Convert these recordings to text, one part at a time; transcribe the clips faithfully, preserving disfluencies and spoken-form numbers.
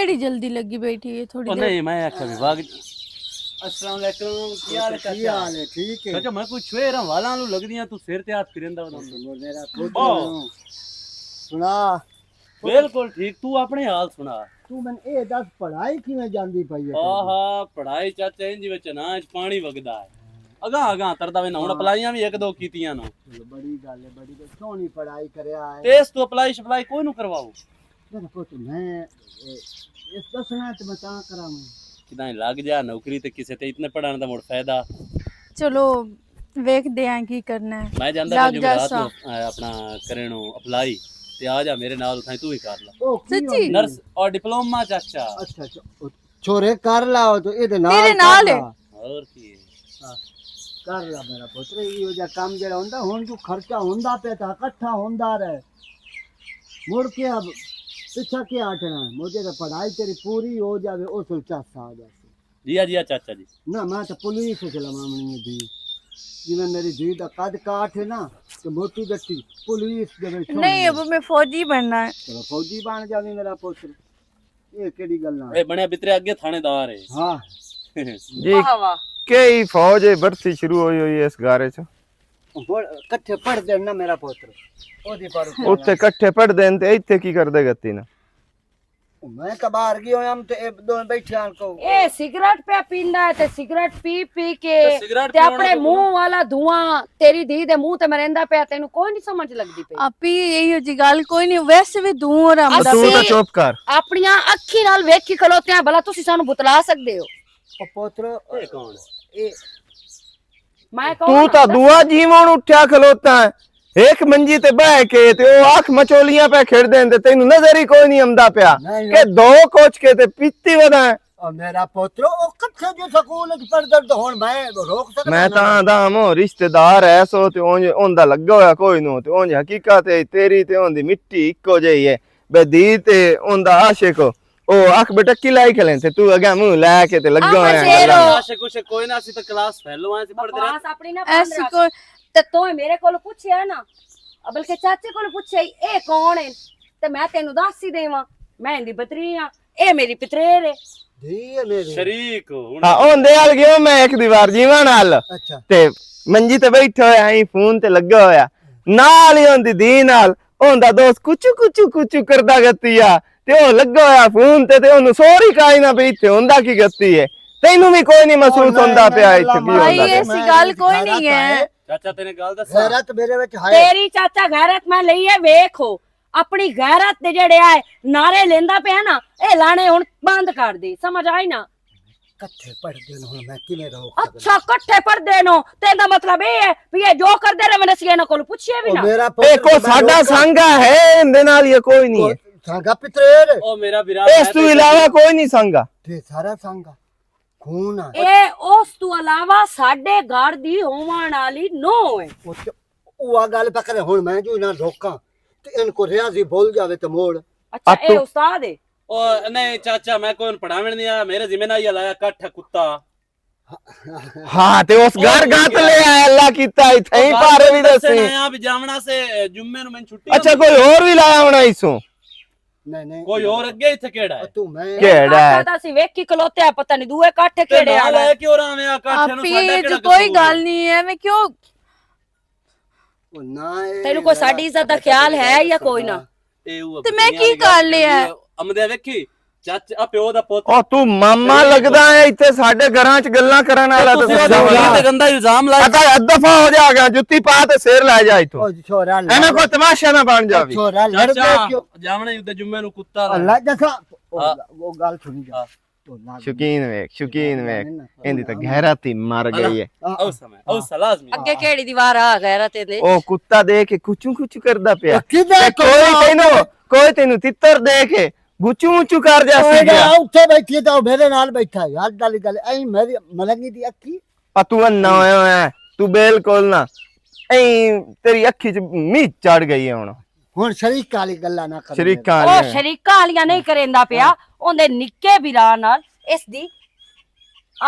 بڑی جلدی لگی بیٹھی ہے تھوڑی او دیر۔ نہیں، میں آکھیا بھی واگ۔ السلام علیکم، کی حال ہے چاچا؟ ٹھیک ہے۔ چاچا، میں کوئی چھوے راں والاں نوں لگدیاں، تو سر تے ہاتھ پھریندا وا۔ سنا۔ بالکل ٹھیک، تو اپنے حال سنا۔ تو میں اے دس، پڑھائی کیویں جاندی پئی ہے تیری؟ آہا، پڑھائی چاچا انج وچ نا، انج پانی وگدا ہے۔ اگاں اگاں تردا وینا، ہن ہاں۔ اپلائیاں بھی ایک دو کیتیاں نو۔ چلو، بڑی گل ہے، بڑی گل۔ کیوں نہیں پڑھائی کریا ہے؟ تے اس تو اپلائی شپلائی کوئی نو کرواؤ۔ میرا پوت، میں، اے، اس دسنا تے میں تاں کراں۔ کداں لگ جا نوکری تے کسے تے، اتنے پڑھن دا مڑ فائدہ۔ چلو، ویکھدے ہیں کی کرنا ہے۔ میں جاندا لگ پیا جا جمعرات سا۔ نو، اے، اپنا کرنو اپلائی تے آ جا میرے نال، اتھاں تو ہی کر لا۔ او، کی سچی؟ ہوئی؟ نرس اور ڈپلوما چاچا۔ اچھا، اچھا۔ او، چھوڑے کر لا، او تو اے دے نال تیرے نال کر ہے۔ لا۔ اور کی ہے؟ ہاں، کر لا میرا پتر، ایہو جا کم جڑا ہوندا، ہن جو خرچہ ہوندا پیا تے اکٹھا ہوندا رہے۔ مڑ کے اب پچھا کیا آٹنا ہے؟ مجھے تو پڑھائی تیری پوری ہو جاوے، اس ویلے چس آ جاسی۔ جی ہاں، جی ہاں، چاچا جی۔ نہ، میں تو پولیس وچ لواونی ہے دھی۔ جویں میری دھی دا قد کاٹھ ہے نا، تے موٹی ڈٹی پولیس دے وچ نہیں، چھوڑنی۔ اب میں فوجی بننا ہے۔ چلو، فوجی بن جاویں میرا پتر۔ اے کیڑی گلاں؟ اے بنیا بترے اگے تھانے دار ہے۔ ہاں۔ جی، واہ واہ۔ کئی فوج ہے، بھرتی شروع ہوئی ہوئی ہے اس گارے چ۔ ہن کٹھے پڑھ دین نا میرا پوتر۔ او دی پر اتھے کٹھے پڑھ دین تے اتھے کی کردے گتی نا؟ میں تاں باہر گیا ہویا ہم تے اے دوویں بیٹھے آن کو۔ اے سگریٹ پیا پیندا ہے تے سگریٹ پی پی کے تے سگریٹ تے پیوݨ اپنے منہ والا دھواں تیری دھی دے منہ تے مریندا پیا، تینوں کوئی نہیں سمجھ لگدی پئی۔ آپی ایہو جی گل کوئی نہیں، ویسے وی دھواں رہندا تو پیا۔ چپ کر۔ اپنیاں اکھیں نال ویکھی کھلوتے ہیں، بھلا تسی سانوں بتلا سکدے ہو؟ او پوتر، اے کون؟ اے میں کون تو ہاں؟ تاں دعا جیون اٹھیا کھلوتا ہے۔ ایک منجی تے بہ کے تے او اکھ مچولیاں پہ کھڑ دین تے تینوں نظر ہی کوئی نہیں آمدا پیا کہ دو کوچ کے تے پیتی ودا ہے۔ او میرا پوترو، او کتھے جو سکول وچ پڑھدا تے ہن میں روک سکدا میں نا؟ تاں آہدا ہاں، رشتہ دار ہے سو تے اونج اوندا لگا ہویا کوئی نو تے اونج حقیقت ہے تیری تے اوندی مٹی اکو جئی ہے۔ بے دی تے اوندا عاشق ہو۔ او اکھ بٹکی لائی کھلیں تے تو اگے منہ لے کے تے لگا ہویا ہے۔ عاشق عاشق کوئی نہ، اسی تے کلاس فیلو آئے، اسی پڑھدے رہے۔ بکواس اپنی نہ بند رکھ۔ تے تو میرے کول پوچھیا نا، بلکہ چاچے کول پوچھیا ہی، اے کون ہے؟ تے میں تینوں دس ہی دیواں، میں ایندی بتری ہاں، اے میری پتریر ہے۔ جی، اے میری۔ شریک ہو ہن۔ ہاں، اوندے ال گیو میں ایک دیوار جیواں نال۔ اچھا۔ تے منجی تے بیٹھا ہویا، ایں فون تے لگا ہویا۔ نال ہی اوندی دی نال، اوندا دوست کچو کچو کچو کردا گتی آ۔ تے او لگا ہویا فون تے، تے اونوں سوری کائی نہ پئی، تے ہوندا کی گتی ہے؟ تینوں وی کوئی نہیں محسوس ہوندا پیا اتھے کی ہوندا پیا۔ بھائی، ایسی گل کوئی نہیں ہے۔ چاچا، تیرے گل دساں؟ غیرت میرے وچ ہے۔ تیری چاچا غیرت میں لئی ہے، ویکھ ہو۔ اپنی غیرت دے جڑے آئے نعرے لیندا پیا نا، اے لانے ہن بند کر دے، سمجھ آئی نا؟ کٹھے پڑھدے نو، ہن میں کیویں روک سکدا؟ اچھا، کٹھے پڑھدے نو، تے دا مطلب اے ہے بھی اے جو کردے رہے، اسی انہاں کولوں پچھیا بھی نہ۔ میرا پتر اے کو ساڈا سانگا ہے، ایندے نال یہ کوئی نہیں ہے۔ سانگا پتر۔ او میرا برا، اس تو علاوہ کوئی نہیں سانگا۔ تے سارا سانگا خون آ۔ اے اس تو علاوہ ساڈے گھر دی ہوون والی نو ہے۔ او گل پکڑے، ہن میں جو انہاں روکاں تے ان کو ریاضی بھول جاوے تے موڑ۔ اچھا، اے استاد ہے؟ او نہیں چاچا، میں کوئی پڑھاون نہیں آیا، میرے ذمہ نہ یہ لایا کٹھ کتا۔ ہاں، تے اس گھر گت لے آیا، اللہ کیتا، اتھے ہی پارے بھی دسے۔ آیا بھی جاونا سے، جمعے نو میں چھٹی اچھا، ہوندی۔ کوئی اور بھی لایا ہونا اسوں؟ نہیں، نہیں۔ کوئی اور اگے اتھے کیڑا ہے؟ تو میں کیڑا ہے؟ آتا سی ویکھی کھلوتے آ، پتہ نہیں دوئے کٹھ کیڑے آ۔ لے کے اور آویں آ کٹھ نو، آپی ساڈا کیڑا جو کوئی قصور ہے؟ گل نہیں ہے، میں کیوں؟ تینوں کوئی ساڈی عزت دا خیال ہے یا کوئی نہ؟ تے میں کی کر لیا ہے؟ امدے ویکھی، چچ، آ پیو دا پوت۔ او تو ماما لگدا ہے، ایتھے ساڈے گھراں چ گلاں کرن والا تے تسی او ساڈا جی تے گندا الزام لایا۔ اتا دفعہ ہو جا گیا، جُتی پا تے سر لے جا ایتھوں۔ او چھوڑا لڑ۔ ایویں کوئی تماشا نہ بن جاوے۔ چھوڑا لڑ دے چاچا، کیوں؟ جاونا ہی اُتے جمعے نو کتا لا۔ اللہ جیسا، او ہاں۔ او گل سُنی جا۔ ہاں۔ شوقین ویکھ، شوقین ویکھ، ایندی تے غیرت ہی مر گئی ہے۔ او سمے، او سلازمی۔ اگے کیڑی دیوار آ غیرت دے؟ او کتا دے کے کچوں کچوں کردا پیا۔ تے کوئی تینوں، کوئی تینوں تتر دے کے گچوں گچوں کر جا سی۔ اوتھے بیٹھی تے میرے نال بیٹھا ہے۔ ہر گل گل ایں میری ملنگی دی اکھی۔ آ تو انا ہویا ہویا ہے، تو بالکل نہ۔ ایں تیری اکھی چ میچ چڑھ گئی ہے ہن۔ ہن شریکاں والی گلاں نہ کرو۔ شریکاں او والیاں۔ شریکاں والیاں نہیں کریندا پیا۔ ہاں۔ اوندے نکے بھرا نال اس دی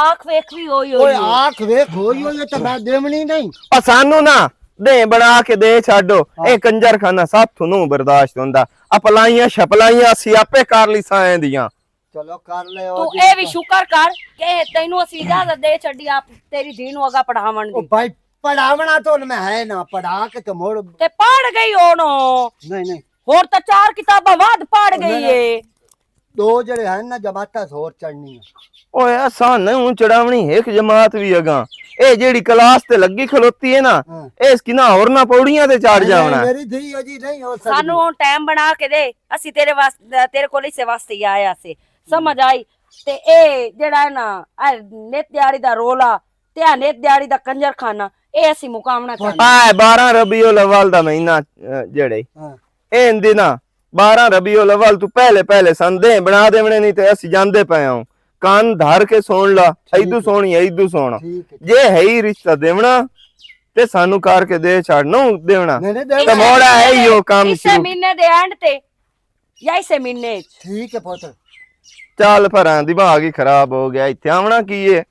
آکھ ویکھ وی ہوئی ہوئی اوئے ہے۔ آکھ ویکھ ہوئی ہوئی ہے تے میں دیونی نہیں۔ او سانو نہ دے بنا کے دے چھڈو۔ ہاں۔ اے کنجر خانہ سب تھنوں برداشت ہوندا۔ اپلائیاں شپلائیاں اسی آپے کر لی سائیں دیاں۔ چلو کر لے او تو جی۔ اے وی شکر کر کہ تینوں اسی اجازت دے چھڈی آپ تیری دھی نوں اگا پڑھاون او دی۔ بھائی، پڑھاونا تو میں ہے نہ، پڑھا کے تو مڑ تے پڑھ گئی ہن۔ نہیں، نہیں۔ ہور تے چار کتاباں ود پڑھ گئی نہیں، اے۔ دو جڑے ہیں نا جماعتاں ہور چڑھنی ہے۔ اوئے، اساں نہیں ہن چڑھاونی ایک جماعت وی اگاں۔ اے جیڑی کلاس تے لگی کھلوتی ہے نا، ہاں۔ اس کی نہ ہور نہ پوڑیاں تے چڑھ نہیں، جاونا۔ میری دھی ہے جی، نہیں ہو سکتی۔ سانو ہن ٹائم بنا کے دے، اسی تیرے واسطے، تیرے کول اسے واسطے ہی آیا سے۔ سمجھ آئی؟ تے اے جڑا ہے نا، اے نت دیہاڑی دا رولا، تے اے نت دیہاڑی دا کنجر خانہ، اے اسی مکاونا چاہندے۔ آئے بارہ ربیع الاول دا مہینہ، اے، جڑے۔ ہاں۔ اے دناں بارہ ربیع الاول تو پہلے پہلے سن دے بنا دیونے، نہیں تے اسی جاندے پئے ہوں۔ کان دھار کے سن لا، ٹھیک ایدو ہے۔ سونی، ایدو سونا۔ ٹھیک ہے۔ جے ہے ہی رشتہ دیونا، تے سانو کار کے دے چھاڑ نو دیونا۔ نہیں، نہیں، دیونا۔ تے موڑا ہے ہی او کام اسے شروع۔ مہینے دے اینڈ تے یا اسے مہینے چ۔ ٹھیک ہے پتر۔ چل پھراں، دماغ ہی خراب ہو گیا، اتھے آونا کی ہے؟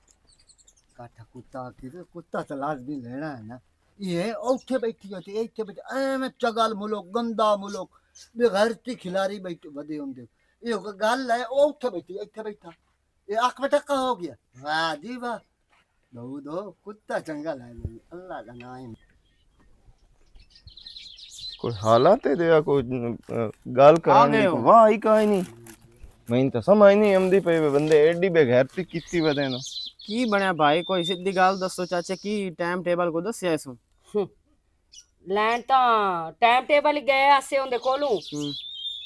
کٹھا کتا کی، کتا تے لازمی لینا ہے نا۔ یہ اوتھے بیٹھی ہوتی، ایتھے بیٹھی، ایویں چگل ملک، گندا ملک، بے غیرتی کھلاری بیٹھے ودے ہوندے۔ یہ کوئی گل ہے، او اوتھے بیٹھی، ایتھے بیٹھا۔ یہ اک بٹکا ہو گیا۔ واہ جی واہ۔ دو دو کتا چنگا لگ گیا۔ اللہ دا نام ہے۔ کوئی حالات ہے دیا، کوئی، اہ، گل آ کرن دی گئے ہو۔ کوئی واہ ہی کائے نہیں۔ میں تو سمجھ نہیں آمدی پئی، بندے ایڈی بے غیرتی کیتی ودے نا۔ کی بنیا بھائی، کوئی سیدھی گل دسو چاچا، کی ٹائم ٹیبل کو دسیا اس؟ ہم۔ لین تاں ٹائم ٹیبل ہی گئے آسے اوندے کولوں۔ ہم۔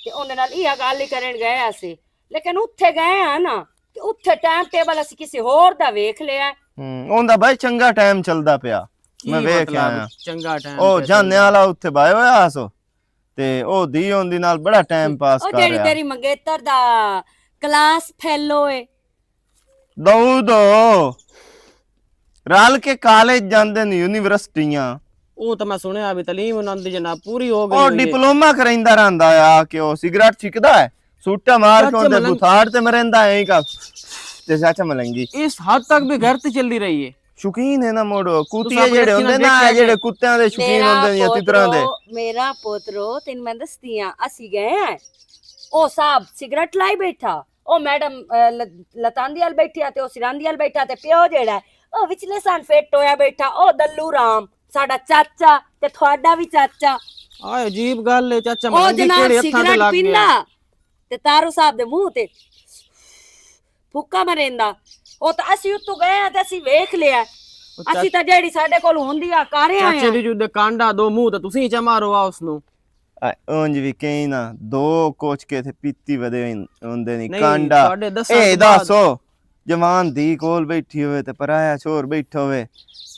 تے اوندے نال ایہا گل ہی کرن گئے آسے۔ لیکن اتھے گئے ہاں نا، تے اتھے ٹائم ٹیبل اسی کسے ہور دا ویکھ لیا۔ ہم، اوندا بھائی چنگا ٹائم چلدا پیا۔ کی میں ویکھ مطلب آیا۔ چنگا ٹائم او پیا جانے چلدا؟ والا اتھے بھائی ہویا آسو۔ تے او دی اوندی نال بڑا ٹائم پاس او کر جیڑی رہیا۔ تیری منگیتر دا کلاس فیلو ہے۔ دو دو۔ رل کے کالج جاندے نے یونیورسٹیاں۔ او تے میں سنیا بھی تعلیم انہاں دی جناب پوری ہو گئی او ہوئی ہے۔ ڈپلوما کریندا رہندا ہے آ کے، او سگریٹ چھکدا ہے، سوٹا مار کے چاچا اوندے ملنگ- بتھاڑ تے مریندا ہے، ایک تے چاچا ملنگی۔ اس حد تک بھی غیرت چلدی رہی ہے۔ شوقین ہے نا موڑو، کتے تساں اپنے جڑے اکھیاں ہوندے نال نا، دیکھیا جڑے ہے۔ کتیاں دے شوقین میرا ہوندے نے یا تتراں دے۔ پوترو، میرا پوترو، تین میں دستی ہاں، اسی گئے ہیں۔ او صاحب سگریٹ لائی بیٹھا، او میڈم، اے، ل-، لتاندی ال بیٹھیا تے او سراندی ال بیٹھا تے پیو جیڑا ہے، او وچلے سان فٹ ہویا بیٹھا، او دلو رام، ساڈا چاچا تے تھوڑا بھی چاچا۔ آئے عجیب گل ہے، چاچا او ملنگی جناب کیڑے ہتھاں تے سگریٹ لگ گیا؟ پیندا تے تارو صاحب دے منہ تے پھوکا مریندا۔ او تے اسی اتوں گئے آں تے اسی ویکھ لیا۔ او اسی چاچا، تے جیڑی ساڈے کول ہوندی آ، کر آئے چاچے آں۔ دی جو دے کانڈا دو منہ تے تسی چا مارو آ اس نو۔ اے، اونج وی کہیں نہ، دو کوچ کے تھے پیتی ودے ہوئے ہوندے نی، نہیں، کانڈا۔ تہاڈے دساں اے تو بعد۔ دسو، جوان دھی کول بیٹھی ہوئے تے پرایا چھوڑ بیٹھا ہوئے،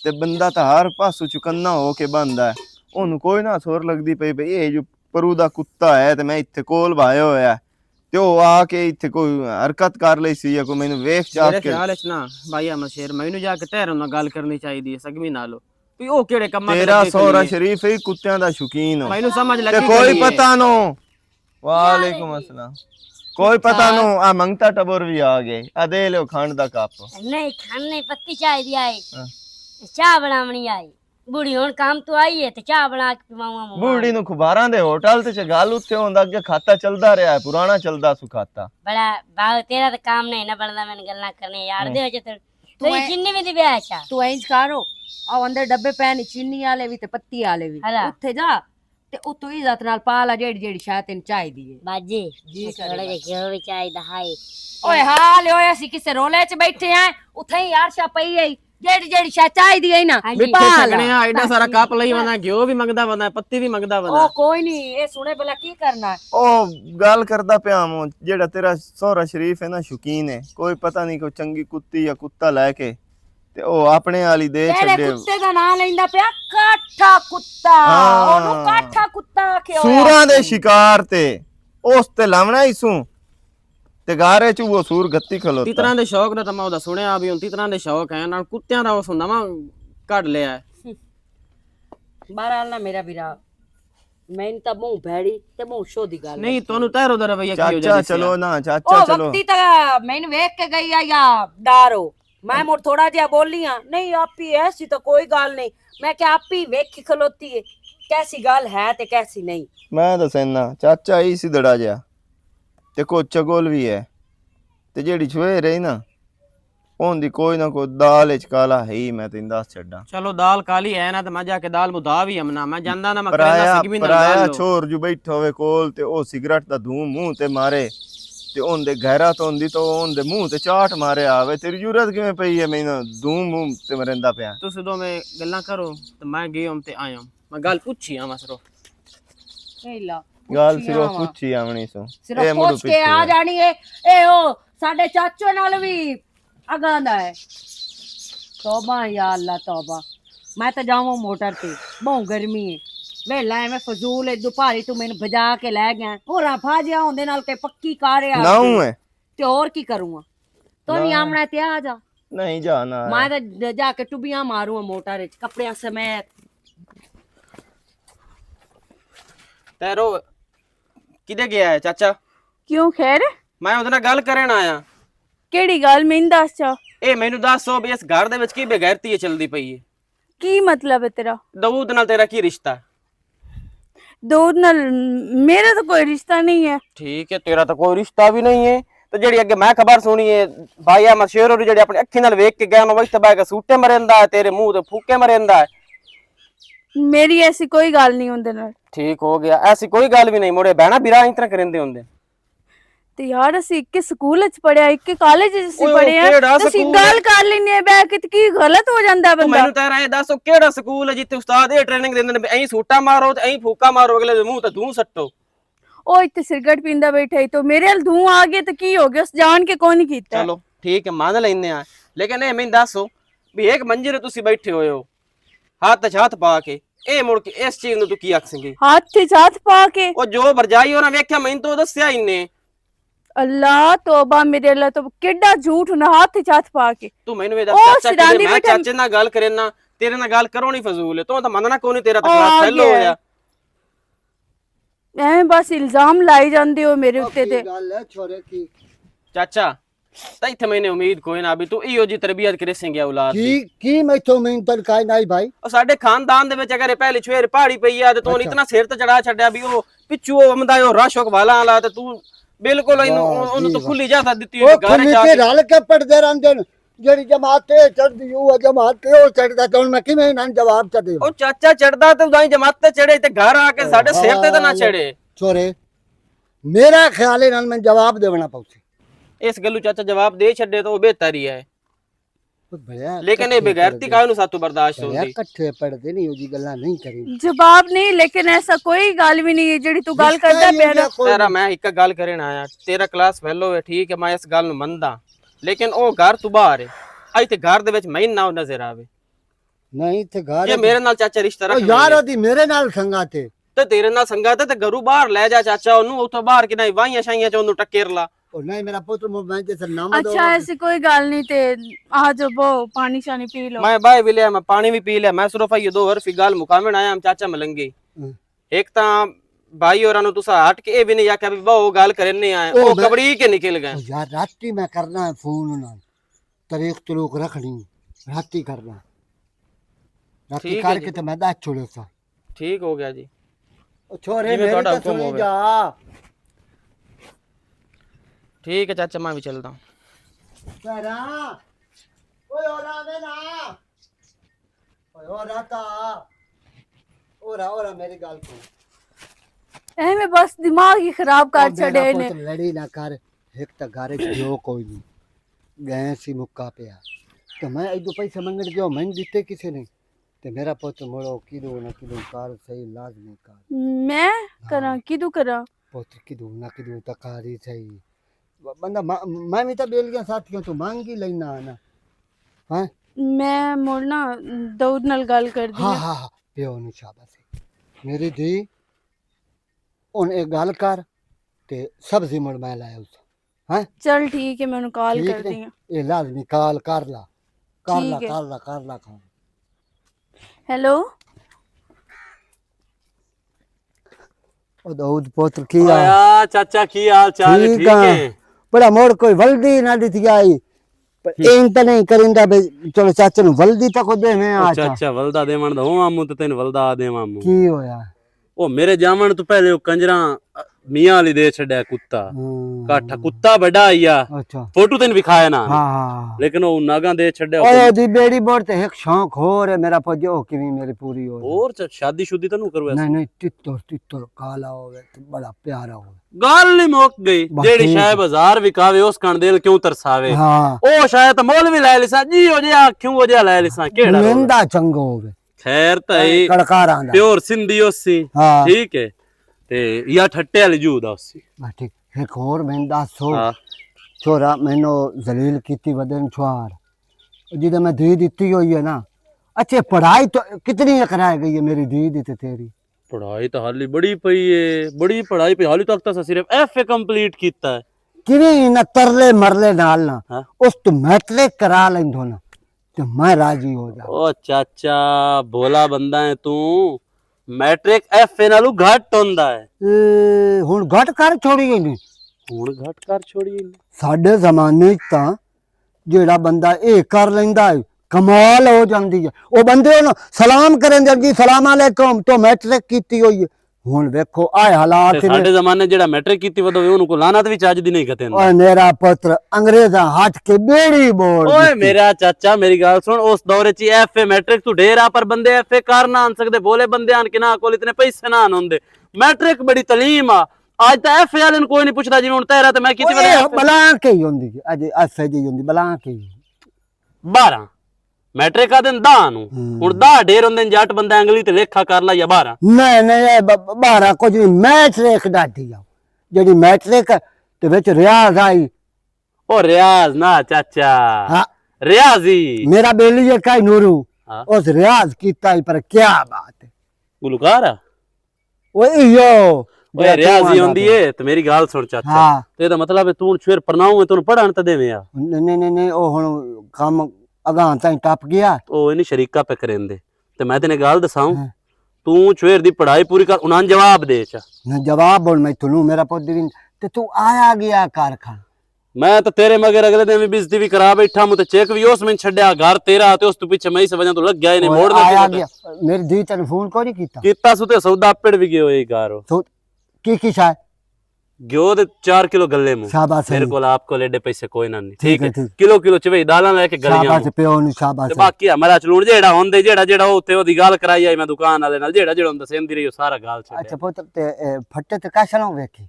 تے بندہ تاں ہر پاسوں چکنا ہو کے بندا ہے۔ اونوں کوئی نہ سور لگدی پئی، بھئی، اے جو پرو دا کتا ہے تے میں اتھے کول بھایا ہویا ہے۔ تے او آ کے اتھے کوئی حرکت کر لئی سی یا کوئی مینوں ویکھ چاک میرے کے۔ خیال اچ نا، بھائی احمد شیر، مینوں جا کے ٹہروں نال گل کرنی چاہیدی ہے، سگمی نالو۔ کوئی او کیڑے کماں تے تیرا لگے سہرا کھڑی ہے؟ شریف ہی کتیاں دا شوقین ہو۔ مینوں سمجھ تے لگی کوئی کھڑی ہے۔ پتہ نو۔ وعلیکم السلام۔ کوئی پتہ نو، آ منگتا ٹبر بھی آ گئے۔ آ دے لیو کھنڈ دا کپ۔ نہیں، کھنڈ نہیں، پتی چاہیدی آئی۔ ہاں۔ چاہ بناونی آئی۔ بوڑھی ہن کام تو آئی ہے تے چاہ بنا کے پیواواں ماما۔ بوڑھی نو خباراں دے ہوٹل تے چ گل اتھے ہوندا، اگے کھاتا چلدا رہیا ہے، پرانا چلدا سو کھاتا۔ بڑا باو، تیرا تے کام نہیں نہ بندا، میں گلاں کرنے یار ہوں۔ دے وچ تے تو تیری اے-، چینی وی دی بیاہ چا۔ تو اینج کرو، او اندر ڈبے پے نے چینی والے وی تے پتی والے وی۔ ہلا۔ اتھے جا تے اتھوں عزت نال پا لا جیڑی جیڑی شاید تین چاہیدی ہے۔ باجی، جی بس سر۔ تھوڑا جہا گھیو وی چاہیدا ہے۔ اوئے حال اوئے، اسی کسے رولے چ بیٹھے ہیں، اتھے ہی عرشا پئی ہے۔ جیڑی جیڑی شے چاہیدی ہے نا، ہاں جی۔ مٹھے پال۔ چھکنے آ، ایڈا سارا کپ لئی وندا، گھیو بھی منگدا وندا، پتی بھی منگدا وندا۔ او کوئی نہیں، اے سنے بلا کی کرنا ہے؟ او گل کردا پیا ہوں، جیڑا تیرا سہرا شریف ہے نا، شوقین ہے، کوئی پتہ نہیں کوئی چنگی کتی یا کتا لے کے تے او اپنے والی دے تیرے چھڈے۔ کتے دا نام لیندا پیا، کاٹھا کتا۔ ہاں۔ اونوں کاٹھا کتا آکھیا ہویا سوراں دے سی۔ شکار تے اس تے لاونا ہی سوں۔ تے گارے چ وہ سور گتی کھلوتا۔ تتراں دے شوق دا تاں میں اودا سنیا بھی ہن، تتراں دے شوق ہیں، نال کتیاں دا اس نواں کڈ لیا ہے۔ بہرحال نہ میرا بھرا، میں تاں منہ بھیڑی تے منہ شودی گل نہیں، رکھی۔ تانوں تہرو دا رویہ کی ہو جا چاچا دسیا؟ چلو نا، چاچا او چلو۔ وقتی تاں میں ویکھ کے گئی آ یا ڈارو، میں مڑ تھوڑا جہا بولی ہاں، نہیں آپی ایسی تاں کوئی گل نہیں، میں کہ آپی ویکھی کھلوتی ہے، کیسی گل ہے تے کیسی نہیں۔ میں دسنا، چاچا ہی سی دڑا جہا۔ تے کوئی چگول وی ہے۔ تے جیڑی چھوئے رہی نا، اون دی کوئی نہ کوئی دال اچ کالا ہے ہی، میں تینوں دس چھڈاں۔ چلو، دال کالی ہے نا، تے میں جا کے دال مدا وی امنا۔ میں جاندا نا، میں کرنا پرایا سگمی نال پرایا دال لو۔ چھور جو بیٹھا ہوئے کول، تے او سگریٹ دا دھوں منہ تے مارے، تے اون دے گھرا تو اون دی تو اون دے منہ تے چاٹ مارے آوے۔ تیری ضرورت کیویں پئی ہے میں دھوں منہ تے مرندا پیا؟ تساں دو میں گلاں کرو، تے میں گیوم تے آیوم۔ میں گل پچھی آواں سرو۔ اے لا، گل پچھی سرو آواں۔ پچھی آونی سو۔ صرف اے مڑو پچھ کے پچھے آ ہے۔ جانی ہے۔ اے او، ساڈے چاچو نال وی اگاں دا ہے۔ توبہ یا اللہ توبہ۔ میں تے جاواں موٹر تے، بہوں گرمی ہے۔ ویلا ایویں فضول ہے، دوپہری تو مینوں بھجا کے لے گیا۔ ہور آ پھا جیا ہوندے نال کے پکی کارے آ نہ کے۔ ہوں ہے۔ تے ہور کی کروں گا؟ تو نہیں نہ۔ آمنا تے آ جا۔ نہیں جانا ہے۔ میں تے جا کے ٹبیاں ماروں گا موٹر وچ، کپڑیاں سمیت۔ تیرو کدے گیا ہے چاچا؟ کیوں خیر؟ میں اودے نال گل کرن آیا۔ کیڑی گل؟ مینوں دس چا۔ اے مینوں دس، او بھی اس گھر دے وچ کی بے غیرتی چلدی پئی ہے؟ کی مطلب ہے تیرا؟ داؤد نال تیرا کی رشتہ ہے؟ داؤد نال میرا تو کوئی رشتہ نہیں ہے۔ ٹھیک ہے، تیرا تو کوئی رشتہ بھی نہیں ہے۔ تے جیڑی اگے میں خبر سنی ہے، بھائی احمد شیر ہوری جیڑے اپنی اکھیں نال ویکھ کے گئے، انہاں وچ تے بہ کے سوٹے مریندا ہے، تیرے منہ تے پھوکے مریندا ہے۔ میری ایسی کوئی گل نہیں ہوندے نال۔ ٹھیک ہو گیا، ایسی کوئی گل بھی نہیں، مڑے بہنا برا اس طرح کریندے ہوندے۔ تے یار، اسی اکے سکول وچ پڑھیا، اکے کالج وچ اسی اوئے، او پڑھیا، کیڑا تے اسی سکول گل ہے؟ کر لینے بے کہ تے کی غلط ہو جاندا او بندہ۔ مینوں تاں اے دس، او کیڑا سکول ہے جتھے استاد اے ٹریننگ دیندے نے، ایں سوٹا مارو تے ایں پھوکا مارو، اگلے دے منہ تے دھوں سٹو؟ او اتھے سگریٹ پیندا بیٹھا ہی، تو میرے ال دھوں آ گیا تے کی ہو گیا؟ اس جان کے کون کیتا ہے؟ چلو ٹھیک ہے، مان لینے آ، لیکن اے مینوں دسو بھی ایک منزل تسی بیٹھے ہوئے ہو، ہاتھ وچ ہاتھ پا کے، اے مڑ کے اس چیز نوں تو کی آکھسیں گے؟ ہاتھ وچ ہاتھ پا کے؟ او جو برجائی انہاں ویکھیا، مینوں تو دسیا ہی نے۔ اللہ توبہ، میرے اللہ توبہ، کیڈا جھوٹ ہونا، ہاتھ وچ ہاتھ پا کے۔ تو مینوں اے دس، او چاچا کدے شیطانی میں بیٹھا چاچے نال گل کرنا، تیرے نال گل کرونی فضول ہے، تو تاں مننا کوئی نہیں، تیرا تاں آ کلاس فیل ہو گیا۔ گیا۔ ایویں بس الزام لائی جاندے ہو میرے او اُتے کی تے۔ گل ہے چھوڑے کی؟ چاچا، تاں اتھے میں نے امید کوئی نہ، ابھی تو ایہو جی تربیت کرے سیں گیا اولاد دی۔ کی، کی میں تو میں تن کائے نہیں بھائی۔ او ساڈے خاندان دے وچ اگر اے پہلے چھویر پہاڑی پئی آ تے تو اچھا۔ اتنا سر تے چڑھا چھڈیا بھی او پچھو او امدا او راشوک والا آلا تے تو بالکل اینو، واہ اونوں جی تو واہ۔ کھلی اجازت دتی ہوئی او کہ گھر کھلی چا تے کے۔ رل کے پڑھدے رہندے نے۔ جیڑی جماعت تے چڑھدی او جماعت تے او چڑھدا تے ہن میں کیویں انہاں نوں جواب چ دیواں؟ او چاچا چڑھدا تے اوداں ہی جماعت تے چڑھے تے گھر آ کے ساڈے سر تے تے نہ چڑھے۔ چھوڑے، میرا خیال ہے انہاں میں جواب دیونا پوسی۔ اس گلو چاچا جواب دے چھڈے تو بہتر ہی ہے۔ لیکن اے بغیرتی کائے نوں ساتوں برداشت ہوندی؟ کٹھے پڑھدے نہیں، او جی گلاں نہیں کریں۔ جواب نہیں، لیکن ایسا کوئی گل بھی نہیں ہے جیڑی تو گل کردا پیا نا۔ تیرا میں ایک گل کرن آیا، تیرا کلاس فیلو ہے، ٹھیک ہے، میں اس گل نوں مندا، لیکن او گھر تو باہر ہے۔ اج تے گھر دے وچ میں نہ نظر آوے۔ نہیں تے گھر جے میرے نال چاچا رشتہ رکھنا یار، اودی میرے نال سنگت ہے۔ تے تیرے نال سنگت ہے تے گھروں باہر لے جا چاچا، اونوں اتھوں باہر کنا وائیاں شائیاں چ اونوں ٹکر لا۔ او نہیں، میرا پتر، میں تے سر نام اچھا، ایسی کوئی گل نہیں، تے آ جو بو پانی شانی پی لو۔ میں باہر بھی لیا، میں پانی بھی پی لیا، میں صرف یہ دو حرفی گل مکاون آیا ہم چاچا ملنگی۔ ہاں۔ ایک تاں بھائی ہوراں نوں تساں ہٹ کے اے بھی نہیں آکھیا بھی بہو گل کرن نہیں آئے، او او میں کبڑی کے نکل گئے۔ او یار، راتی میں کرنا ہے فون انہاں نوں۔ تاریخ تلوک رکھنی، راتی کرنا۔ راتی ٹھیک ہے کر جی۔ کے تے میں دس چھوڑے سا۔ ٹھیک ہو گیا جی۔ او چھوڑے، جی، میں میری تہاڈا تے حکم سنی ہوے۔ جا۔ ٹھیک ہے چاچا، میں بھی چلدا ہوں۔ پیرا، اوئے، اور آوے نا۔ اوئے، اور آتا۔ اور آ، اور آ، میری گل سن۔ ایویں بس دماغ ہی خراب کر او میرا چھڑے نے۔ پتر لڑی نہ کر، ایک تاں گھر وچ جو کوئی نہیں۔ گئے سی مکا پیا۔ تے میں ایدو پیسے منگن گیا، میں نہیں دتے کسے نے۔ تے میرا پتر مڑو کدو نہ کدو کار صحیح لازمی کار۔ میں ہاں۔ کراں، کدو کراں؟ پتر کدو نہ کدو تکاری صحیح۔ ب-، بندہ ما-، میں بھی تاں بیلیاں ساتھیاں تو مانگ ہی لینا ہے نا۔ ہاں؟ میں مڑ نا داؤد نال گل کر دی ہاں، ہاں۔ ہاں، ہاں، پیو نو شاباش ہے۔ میری دھی، ہن اے گل کر تے سبزی مڑ میں لایا اس۔ ہاں؟ چل ٹھیک ہے، میں انہوں کال ٹھیک کر نے؟ دی ہاں۔ اے لازمی کال کر لا۔ کر لا، ٹھیک ہے۔ کر لا، کر لا کال۔ ہیلو۔ او داؤد پتر، کی حال؟ اویا، چاچا، کی حال چال؟ ٹھیک ٹھیک ہاں۔ ہے؟ بڑا موڑ کوئی ولدی نہ دتی آئی۔ پر ہم۔ این تے نہیں کریندا بے، چلو چاچے نوں ولدی تک کو دیویں او آ چا۔ چاچا، ولدا دیوݨ دا ہو ماموں تے تین ولدا آ دیواں ماموں۔ کی ہویا؟ او میرے جاون تو پہلے او کنجراں، ا، میاں علی دے چھڈیا کتا۔ ہاں۔ کاٹھا کتا بڑا آیا۔ اچھا۔ فوٹو تین وکھایا نا۔ ہاں، ہاں۔ لیکن او ناگاں دے چھڈیا۔ اوے، دی بیڑی بورڈ تے ایک شوق ہور ہے میرا پوجو، او کیویں میری پوری ہو جائے۔ اور چا-، شادی شدی تانوں کروا نہیں، نہیں، تتر، تتر کالا ہوے تے بڑا پیارا ہوے۔ گل نہیں مک گئی۔ بس جیڑی ٹھیک شاہ ہے۔ بازار وکاوے، اس کن دل کیوں ترساوے؟ ہاں۔ او شاید مول بھی لے لیساں جی، او جے آ کیوں او جے لے لیساں، کیڑا رولا؟ بلندہ چنگو ہوے۔ خیر تے اے ہی۔ کڑکاراں دا۔ پیور سندھی اسی۔ ہاں۔ ٹھیک ہے۔ تے یا ٹھٹے والی جو دا اسی۔ بس ٹھیک۔ ایک ہور میں دس سو۔ ہاں۔ چھوڑا مینوں ذلیل کیتی ودن چھوار۔ جدے میں دھی دتی ہوئی ہے نا۔ اچھے، پڑھائی تو کتنی ایک رہ گئی ہے میری دھی دی تے تیری؟ پڑھائی تو حالی بڑی پئی ہے، بڑی پڑھائی پئی۔ حالی تک تو اساں صرف ایف اے کمپلیٹ کیتا ہے۔ کیویں نہ ترلے مرلے نال نہ۔ ہاں۔ اس تو میٹرک کرا لیندو نا۔ تے میں راضی ہو جا۔ او چاچا، بھولا بندہ ہے تو۔ میٹرک ایف اے نالوں گھٹ ہوندا ہے۔ اے، ہن گھٹ کر چھوڑی ہے نہیں۔ ہن گھٹ کر چھوڑی ہے نہیں۔ ساڈے زمانے وچ تاں جیڑا بندہ اے کر لیندا ہے، کمال ہو جاندی ہے۔ او بندے نوں سلام کرن دے، "جی سلام علیکم، تو میٹرک کیتی ہوئی ہے۔" ہن ویکھو آئے حالات تے نے۔ ساڈے زمانے جیڑا میٹرک کیتی ودو، اونوں کو لعنت وچ اج دی نہیں ختم۔ اوئے میرا پتر، انگریزاں ہٹ کے بیڑی بوڑ اوئے دتی۔ میرا چاچا، میری گل سن، اس دور وچ ایف اے میٹرک تو ڈھیر آ، پر بندے ایف اے کر نہ آن سکدے، بولے بندے آن کے نہ کول اتنے پیسے نہ آن ہوندے۔ میٹرک بڑی تعلیم آ، اج تاں ایف اے والے نوں کوئی نہیں پچھدا، جویں ہن تیرا تے میں کیتی اوئے ودو ایف اے۔ بلا کے ہی ہوندی، اج ایف اے جی ہوندی، بلا کے ہی۔ بارہ۔ میٹرک آ دن دہ نوں۔ ہوں۔ ہن دہ ڈھیر ہوندے نے، جٹ بندہ انگلی تے لیکھا کر لا یا بارہ۔ نہیں، نہیں، اے ب-، ب-، بارہ کچھ نہیں، میٹرک ڈاڈی آ۔ جڑی میٹرک تے وچ ریاض آئی۔ او ریاض نا چاچا۔ ہاں۔ ریاضی۔ میرا بیلی ہے کائی نورو۔ ہاں۔ اس ریاض کیتا ہی، پر کیا بات ہے۔ گلوکار آ؟ اوئے ایہو۔ اوئے جیڑا ریاضی توں ہوندی آندا اے، تے میری گل سن چاچا۔ ہاں۔ تے دا مطلب اے توں چھویر پرناؤں اے، توں پڑھن تے دیویں آ۔ نہیں، نہیں، نہیں، نہیں، او ہن کم اگاں تائیں ٹپ گیا۔ او اینی شریکا پہ کریندے۔ تے میں تینے گل دساؤں، ہاں۔ توں چھویر دی پڑھائی پوری کر، انہاں جواب دے چا۔ نہ جواب ہن میں تنوں میرا پوت دیویں، تے توں آیا گیا کر کھا۔ میں تے تیرے مگر اگلے دن وی بزتی وی کرا بیٹھا، موں تے چیک وی اس میں چھڈیا، گھر تیرا تے اس تو پیچھے میں اس وجہ تو لگ گیا ہی نہیں، اوئے موڑ نہ آیا کیتا۔ گیا۔ میری دی تینوں فون کوئی نہیں کیتا؟ کیتا سو تے سودا پڑ وی گئے ہوئے گھر۔ سو، کی کی شاہ؟ گیو دے چار کلو گلے موں۔ شاباش میرے ہے۔ کول آپ کول ایڈے پیسے کوئی نہ نہیں۔ ٹھیک ٹھیک ہے، ہے، ٹھیک۔ کلو کلو چوے دالاں لے کے گلیاں شاباش موں۔ پیو نوں شاباش تے ہے۔ باقی ہمارا چلون جیڑا ہوندے، جیڑا، جیڑا او تے او دی گل کرائی آئی میں دکان والے نال، جیڑا، جیڑا ہوندا سیندی رہی او سارا گل چھڈیا۔ اچھا پتر تے، اے، پھٹے تے کاشا نہ ویکھی۔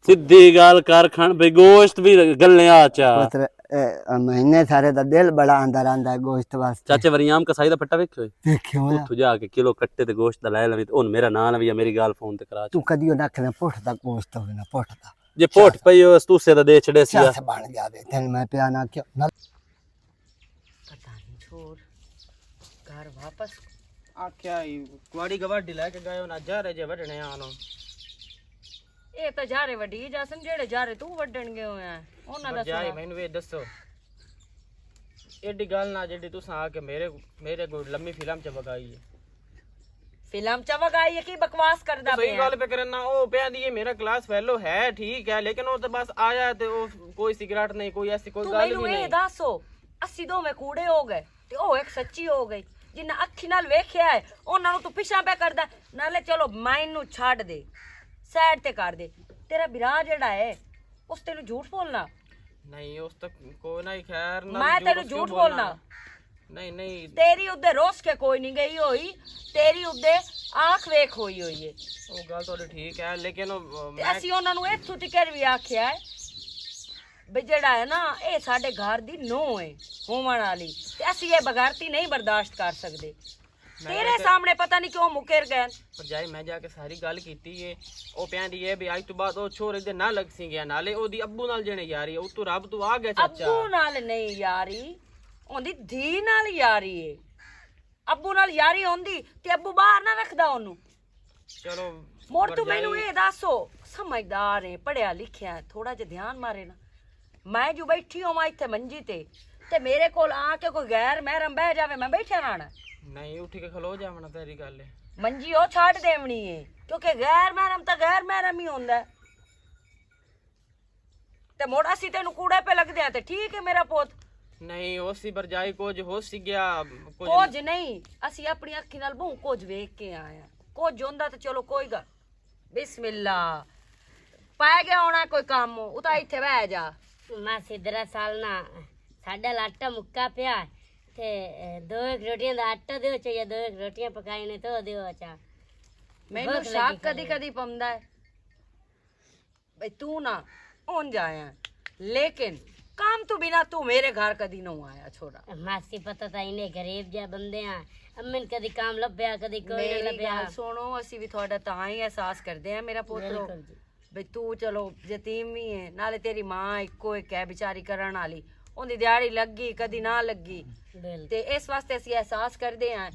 سدھی گل کر کھن بھئی، گوشت بھی گلنے آ چا۔ پتر، اے، مہینے سارے دا دل بڑا آندا رہندا ہے گوشت واسطے۔ چاچے وریام کسائی دا پھٹا ویکھے ہوئے؟ ویکھے ہویا۔ اتھوں جا کے کلو کٹے تے گوشت دا لے لویں تے ہن میرا ناں نہ وی میری گل فون تے کرا چا۔ تو کدی نہ کھنا پٹھ دا گوشت ہوے نہ پٹھ دا۔ جے پوٹ پئی ہو، اس تو سے دا دے چھڑے سی۔ چس بن گیا وے، تین میں پیا نہ کیوں نہ۔ پتہ نہیں چھوڑ، گھر واپس۔ آ کیا ہی، کواڑی گواڈی لے کے گئے، انہاں جارے جے وڈنے آنو۔ اے تاں جارے وڈی جاسن، جیڑے جارے تو وڈن گئے ہوئے ہیں، انہاں دا بھرجائی، سنا۔ مینوں اے دسو، ایڈی گل نہ جیڑی تساں آ کے میرے، میرے کوئی لمبی فلم چ وگائی ہے۔ فلم چ وگائی ہے، کی بکواس کردا صحیح پیا؟ گل پہ کرنا، او پیا دی میرا کلاس فیلو ہے، ٹھیک ہے، لیکن او تے بس آیا تے او کوئی سگریٹ نہیں، کوئی ایسی کوئی تو گل مینوں بھی اے نہیں۔ دس، او اسی دوویں کوڑے ہو گئے تے او ایک سچی ہو گئی۔ جنہاں اکھی نال ویکھیا ہے، انہاں نوں تو پیچھا پیا کردا ہے۔ نالے چلو، مائنڈ نوں چھڈ دے، سائیڈ تے کر دے۔ تیرا بھرا جیڑا ہے، اس تینوں جھوٹ بولنا؟ نہیں، اس تک کوئی نہ، خیر نال میں جھوٹ تینوں اس کیوں جھوٹ بولنا؟ بولنا؟ نہیں، نہیں۔ تیری ادے روس کے کوئی نہیں گئی ہوئی، تیری ادے آنکھ ویکھ ہوئی ہوئی ہے۔ وہ گل تھوڑی ٹھیک ہے، لیکن، تے میں اسی انہاں نوں اتھوں تکر بھی آکھیا ہے، بھی جڑا ہے نا، اے ساڈے گھر دی نو ہے، ہوون والی، تے اسی اے بغیرتی نہیں برداشت کر سکدے۔ میں تیرے جا کے سامنے پتہ نہیں کیوں مکر گئے۔ بھرجائی، میں جا کے ساری گل کیتی ہے۔ او پہن رہی ہے بھی اج تو بعد او چھوڑ ادھر نہ لگ سی گیا، نالے او دی ابو نال جنے یاری ہے، او تو رب تو آ گیا چاچا۔ ابو نال نہیں یاری، اوندی دھی نال یاری ہے۔ ابو نال یاری ہوندی تے ابو باہر نہ رکھدا اونوں۔ چلو، مڑ تو بھرجائی۔ مینوں اے دسو، سمجھدار ہے، پڑھیا لکھیا ہے، تھوڑا جے دھیان مارے نا۔ میں جو بیٹھی ہوں ایتھے منجی تے، تے میرے کول آ کے کوئی غیر محرم بہ جاوے، میں بیٹھا رہنا؟ نہیں، اٹھ کے کھلو جاونا، تیری گل ہے۔ منجی او چھڈ دیونی ہے، کیونکہ غیر محرم تاں غیر محرم ہی ہوندا ہے۔ تے مڑ اسی تینوں کوڑے پہ لگدے ہیں، تے ٹھیک ہے میرا پوت۔ نہیں، ہو سی برجائی، کچھ ہو سی گیا، کچھ کچھ نہیں۔ اسی اپنی اکھی نال بہوں کچھ ویکھ کے آئے ہاں۔ کچھ ہوندا تے چلو کوئی گل۔ بسم اللہ۔ پائے گیا ہونا کوئی کم، اتھا ایتھے بہ جا۔ ماسی، دراصل نا، ساڈا لاٹا مکا پیا تے، اے، دو ایک روٹیاں دا آٹا دیو چاہیے، دو ایک روٹیاں پکائی نے تو دیو چا۔ مینوں بہت لگی شک کدی کھڑی۔ کدی پوندا ہے۔ بھئی، تو نہ اون جایا، لیکن کام تو بنا تو میرے گھر کدی نہ آیا، چھوڑا۔ ماسی، پتہ تا انہیں غریب جا بندے ہیں، امن کدی کام لبھیا، کدی کوئی نہ میری لبھیا۔ گل سنو، اسی بھی تھوڑا تاں ہی احساس کردے ہیں، میرا پوترو۔ بالکل جی۔ بھئی، تو چلو یتیم بھی ہے، نالے تیری ماں اکو ایک ہے بیچاری کرن والی، اوندی دیہاڑی لگی، کدی نہ لگی۔ بالکل۔ تے اس واسطے اسی احساس کردے ہیں،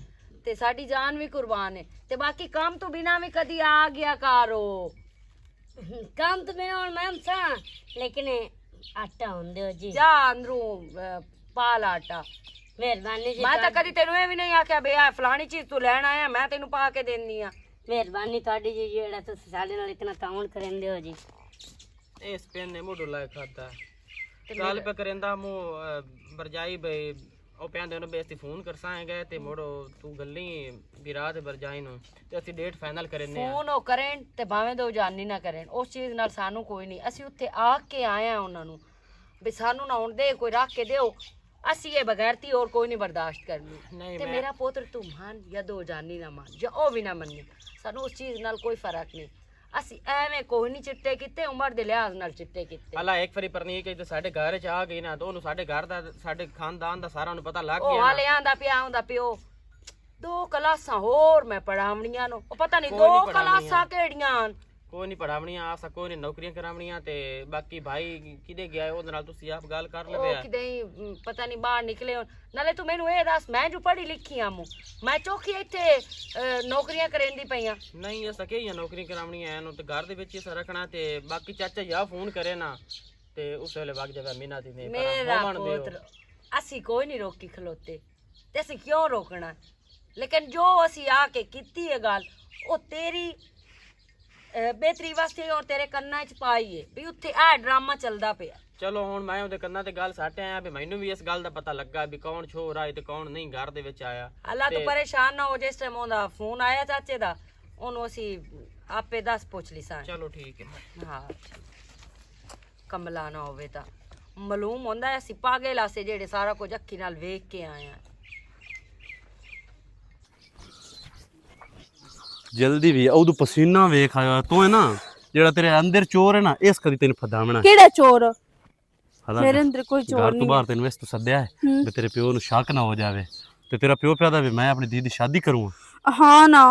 تے ساڈی جان بھی قربان ہے، تے باقی کام تو بنا بھی کدی آ گیا کرو۔ کم تو میں ہن میں سا، لیکن آٹا ہون دیو جی۔ جا اندروں، اے، پا لا آٹا۔ مہربانی جی میں تاں تہاڈی۔ کدی تینوں اے وی نہیں آکھیا، بے آ فلانی چیز تو لین آیا، میں تینوں پا کے دینی آ۔ مہربانی تہاڈی جی، جیڑا تسی ساڈے نال اتنا تعاون کرن دیو جی۔ اس پین نے موڈو لائے کھادا۔ تے گل میرا پہ کریندا مو، اے، برجائی بے، او پیندے انہوں بے استی فون کرساں گئے تے موڈو تو گلی برات برجائی نو۔ تے اسی ڈیٹ فائنل کرنے آں۔ فون او کرن تے بھاویں دو جانی نہ کرن، اس چیز نال سانو کوئی نہیں۔ اسی اتھے آ کے آئے آں انہاں نوں، بھی سانو نہ ہن دے کوئی رکھ کے دیو، اسی اے بغیرتی اور کوئی نہیں برداشت کرنی۔ نہیں، تے میں میرا پوتر تو مان یا دو جانی نہ مان، یا او بھی نہ مننی، سانو اس چیز نال کوئی فرق نہیں۔ اسی ایویں کوئی نہیں چٹے کیتے، عمر دے لحاظ نال چٹے کیتے۔ اللہ ایک فری پرنی کہ تے ساڈے گھر چ آ گئی نا، تو انہوں ساڈے گھر دا، ساڈے خاندان دا سارا انہوں پتہ لگ او گیا نا۔ حالے آندا پیا، آندا پیو۔ دو کلاساں ہور میں پڑھاونیاں نو۔ او پتہ نہیں کوئی دو نہیں پڑھاونیاں۔ کلاساں کیڑیاں ہن۔ کوئی نہیں پڑھاونیاں، آسا کوئی نہیں نوکریاں کراونیاں تے باقی بھائی کدے گیا ہے، اودے نال تسی آپ گل کر او لوے۔ کدے ہی، م، پتہ نہیں باہر نکلے ہن۔ نالے تو مینوں اے دس، میں جو پڑھی لکھی ہاں مو، میں چوکھی ایتھے، اے، نوکریاں کریندی پئی ہاں۔ نہیں، اسا کہیاں نوکریاں کراونیاں ہیں، تے گھر دے وچ ہی اسا رکھنا تے باقی چاچا یا فون کرے نا، تے اس ویلے وگ جگہ مینا تھی نے، پر میرا ہومن دیو۔ پوتر، اسی کوئی نہیں روکی کھلوتے۔ تے اسی کیوں روکنا؟ لیکن جو اسی آ کے کیتی ہے گل، او تیری، اے، بہتری واسطے اور تیرے کناں وچ پائی ہے، بھی اتھے اے ڈرامہ چلدا پیا۔ چلو ہن میں اودے کناں تے گل سٹ آیا، بھی مینوں بھی اس گل دا پتہ لگا بھی کون چھوڑ آئے تے کون نہیں گھر دے وچ آیا۔ اللہ تو تے پریشان نہ ہو، جس ٹائم اوندا فون آیا چاچے دا، اونوں اسی آپے دس پوچھ لیساں۔ چلو ٹھیک ہے۔ ہاں۔ کملا نہ ہووے تاں معلوم ہوندا ہے، اسی پاگل آسے جیڑے سارا کچھ اکھی نال ویکھ کے آئے ہیں۔ جلدی بھی اودوں پسینہ ویکھ آیا تو ہے نا، جیڑا تیرے اندر چور ہے نا، اس کدی تینوں پھداونا ہے۔ کیڑا چور؟ حالانکہ میرے اندر کوئی چور گھر تو نہیں باہر ہے۔ تینوں اس تو سدیا ہے، ہوں۔ بھی تیرے پیو نوں شک نہ ہو جاوے۔ تے تیرا پیو پیادا بھی میں اپنی دھی دی شادی کروں۔ ہاں نا،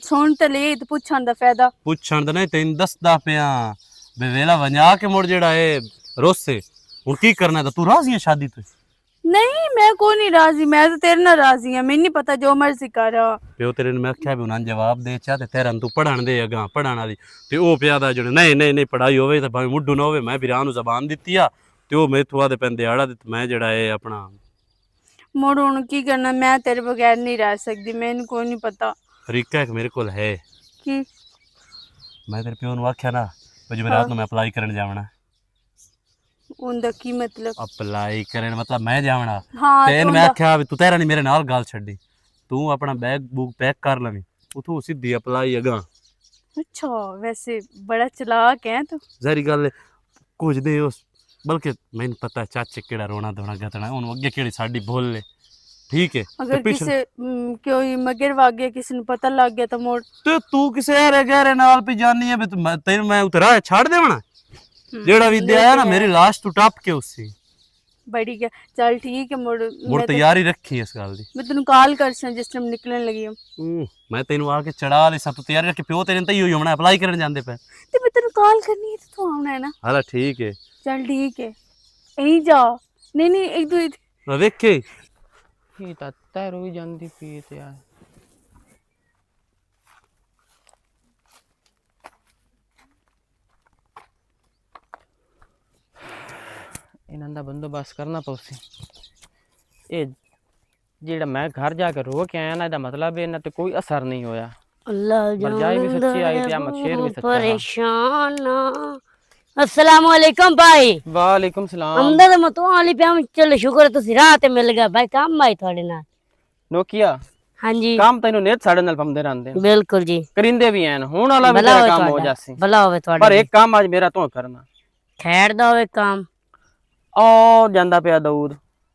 سن تے لے تے پچھن دا فائدہ۔ پچھن دا نہیں، تینوں دسدا پیاں۔ بے ویلا ونجا کے مڑ جیڑا اے روسے۔ ہن کی کرنا ہے؟ تاں توں راضی ہے شادی تے؟ نہیں، میں کوئی نہیں راضی، میں تے تیرے نال راضی ہاں، مینوں نہیں پتہ جو مرضی کر۔ پیو تیرے نے میں آکھیا بھی انہاں جواب دے چا تے تیرے تو پڑھن دے اگاں، پڑھن والی۔ تے او پیا دا جنے، نہیں، نہیں، نہیں، پڑھائی ہووے تے بھاویں مڈو نہ ہووے، میں بھرا نوں زبان دتی آ۔ تے او میتھوں آدے پین دیہاڑا تے میں جیڑا اے اپنا مڑ ہن کی کرنا، میں تیرے بغیر نہیں رہ سکدی، مینوں کوئی نہیں پتہ۔ طریقہ ایک میرے کول ہے۔ کی؟ میں تیرے پیو نوں آکھیا نا، او جمعرات ہاں۔ نوں میں اپلائی کرن جاونا۔ اوندا کی مطلب؟ اپلائی کرن مطلب میں جاونا۔ ہاں، تے تے ان میں اوندا آکھیا بھی تو تیرا نہیں میرے نال گل چھڈی۔ تو اپنا بیگ بوگ پیک کر لویں۔ اتھوں سیدھی اپلائی اگاں۔ اچھا، ویسے بڑا چلاک ہے تو۔ ظاہری گل ہے، کچھ دے اس، بلکہ مینوں پتہ ہے چاچے کیڑا رونا دھونا گتنا، انہوں اگے کیڑی ساڈی بھول ہے۔ ٹھیک ہے۔ اگر تے پچھلے کسے، م، کوئی مگر واگے کسے نوں پتہ لگ گیا تاں مڑ۔ تے تو کسے ہرے گہرے نال پی جانی ہے، بھی تو میں، تینوں میں اترا چھاڑ دیونا۔ ہم، جیڑا بھی دے آیا نا، میری لاش تو ٹپ کے اس سی۔ بڑی گیا۔ چل ٹھیک ہے، مڑ مڑ میں تے تیاری رکھی اس گل دی۔ میں تینوں کال کرساں جس ٹائم نکلن لگی ہوں۔ ہوں، میں تینوں آ کے چڑھا لے سب تو تیاری رکھ کے پیو تیرے تے ہی ہوئی ہونا اپلائی کرن جاندے پے۔ تے میں تینوں کال کرنی ہے تے تو آونا ہے نا۔ ہاں ٹھیک ہے۔ چل ٹھیک ہے۔ ایں جا۔ نہیں، نہیں، ایک دو ایک۔ میں ویکھے۔ یہ تا تیرو ہی جاندی پی تے یار۔ انہاں دا بندوبست کرنا پوسی۔ اے جیڑا میں گھر جا کے رو کے آیا نا، اے دا مطلب اے انہاں تے کوئی اثر نہیں ہویا۔ اللہ برجائی بھی سچی آئی تے احمد شیر بھی سچا ہا۔ پریشان آ۔ السلام علیکم بھائی۔ وعلیکم السلام۔ امداد متوں علی پیا، چلو شکر ہے تسی راہ تے مل گئے بھائی، کام آئی تھوڑے نال۔ نوکیا، ہاں جی۔ کام تینوں نیت ساڑے نال پمدے رہندے ہیں۔ بالکل جی۔ کریندے بھی ہیں، ہن والا بھی بھلا تیرا ہوئے کام ہو تہاڈا، جاسی۔ بھلا ہوئے تہاڈا پر جی۔ ایک کام اج میرا تو کرنا۔ خیر دا ہوئے کام۔ او جاندا پیا داؤد۔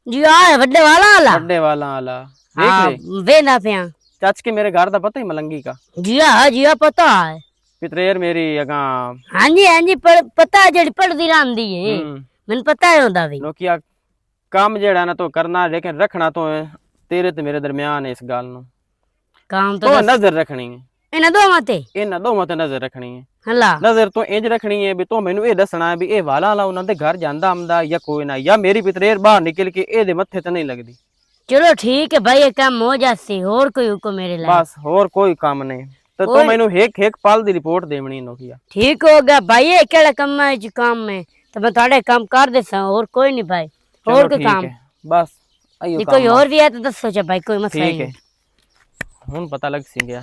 جی آ ہے وڈے والا والا۔ وڈے والا والا۔ ویکھ ہاں، لے۔ ویندا پیا۔ چچ کے میرے گھر دا پتہ ہی ملنگی کا۔ جی ہاں، جی ہاں، پتہ ہے۔ پتریر میری اگاں۔ ہاں جی، ہاں جی، پر پتہ ہے جڑی پڑھدی رہندی ہے۔ ہوں۔ مینوں پتہ ہے ہوندا وی۔ نوکیا کام جیڑا نا تو کرنا، لیکن رکھنا تو ہے، تیرے تے میرے درمیان ہے اس گل نو۔ کام تو تو دس۔ نظر رکھنی ہے۔ انہاں دوواں تے؟ انہاں دوواں تے نظر رکھنی ہے۔ اللہ۔ نظر تو انج رکھنی ہے بھی تو مینوں اے دسنا ہے بھی اے والا والا انہاں دے گھر جاندا آمدا یا کوئی نہ، یا میری پتریر باہر نکل کے اے دے متھے تے نہیں لگدی۔ چلو ٹھیک ہے بھائی، یہ کام ہو جاسی، اور کوئی حکم میرے لائے؟ بس، اور کوئی کام نہیں۔ تے تو اور مینوں ہک ہک پل دی رپورٹ دیونی نوکیا۔ ٹھیک ہو گیا بھائی، یہ کیڑا کم ہے جو کام ہے؟ تے میں تہاڈے کام کر دیساں، اور کوئی نہیں بھائی۔ چلو اور کوئی ٹھیک کام؟ ہے۔ بس، ایو جی کام کوئی آ۔ اور بھی ہے تو دسو جا بھائی، کوئی مسئلہ ٹھیک نہیں۔ ہے۔ ہن پتہ لگ سی گیا۔